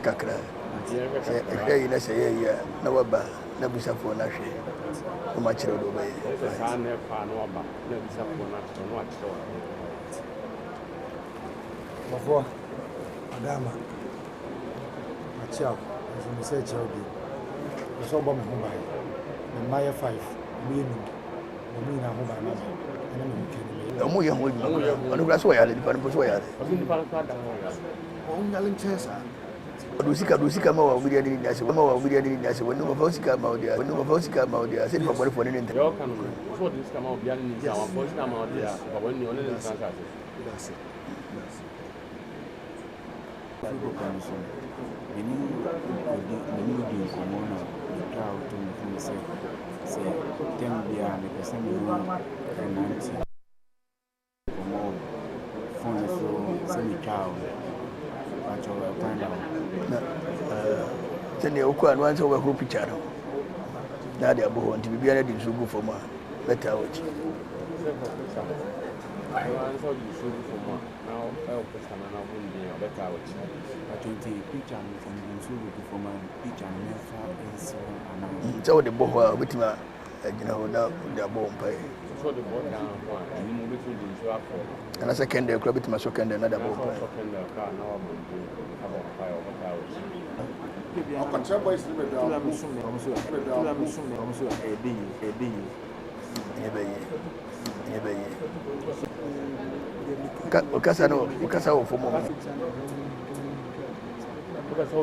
kakra. Sɛ ɛhwɛ yi na sɛ ɛyɛ yi a, na waba na abusafoɔ no ahwɛ na wɔn akyerɛ wo deɛ wobɛyɛ. Sɛ saa na ɛkɔ a na waba na abusafoɔ no akyerɛ na wakyerɛ wo deɛ wobɛyɛ. Bɔfoɔ, Adaama, makyea wo, nanso mesɛ kyea wo bio. Mepɛ sɛ wobɔ me ho ban. Me mma yɛ five, wɔyɛ num. Bɔ mo nyinaa ho ban ma me, ɛne me ho kani. Me. Wɔn yɛ ho adwuma koraa. Ɔno koraa sɛ ɔyare, nipa no mpo sɛ ɔyare. Ɔse nipa no koraa da hɔ ɔyare. Ɔnyare nkyɛn saa. Ɔde wo sika, ɔde wo sika ma wo a, obi de ade ne ase, ma wo a, obi de ade ne ase, w'ani ɔfa wo sika ma wo deɛ, w'ani ɔfa wo sika ma wo deɛ, sɛ nipa bɔnefoɔ ne ne ntra. Deɛ ɔka no no, ɔsɛ ɔde ne sika ma obiara ne ne nsa, wamfa wo sika ma wo deɛ a, nipa bɔne ni, ɔne ne ntena asase so. Firi kwan no so no, me ne wo di me ne wo di nkɔmmɔ na metwaa wo to me fon sɛ sɛ tɛm biara mepɛ sɛ me ne wo nante. Nkɔmmɔ wɔ fon no so sɛ metwaa wo no, pakyɛw ɛkwan da hɔ. Na sɛdeɛ wokɔ a no ara sɛ wobɛhoro pikya no na ade abɔ hɔ nti biribiara de nsuo gu fam a bɛtaa w'akyi. Sɛ hɔ pikya no ara sɛ wode nsuo gu fam a na ɛwɔ pikya no na wobɔ ne din a ɔbɛtaa w'akyi. Pakyɛw nti pikya no sɛ mede nsuo gugu fam a pikya no mɛmfa nsi hɔ anaa? Sɛ wode bɔ hɔ a wobɛtumi agyina hɔ na wode abɔ wo mpaeɛ. Sɛ wode bɔ dan ho a anim wobɛtumi de nsuo afɔ. Anaasɛ kɛndɛl koraa wobɛtumi asɔ kɛndɛl na de abɔ wo mpaeɛ. Anaasɛ wosɔ kɛndɛl koraa na wabɔ ne din abɔ mpaeɛ ɔbɛtaa w'akyi. Ɔkɔkyerɛ boys no baabi a ɔmo baabi a ɔmo Ɛnyɛ bɛyie, ɛnyɛ bɛyie. Ɔkasa no, ɔkasa wɔ fam. Wopɛ sɛ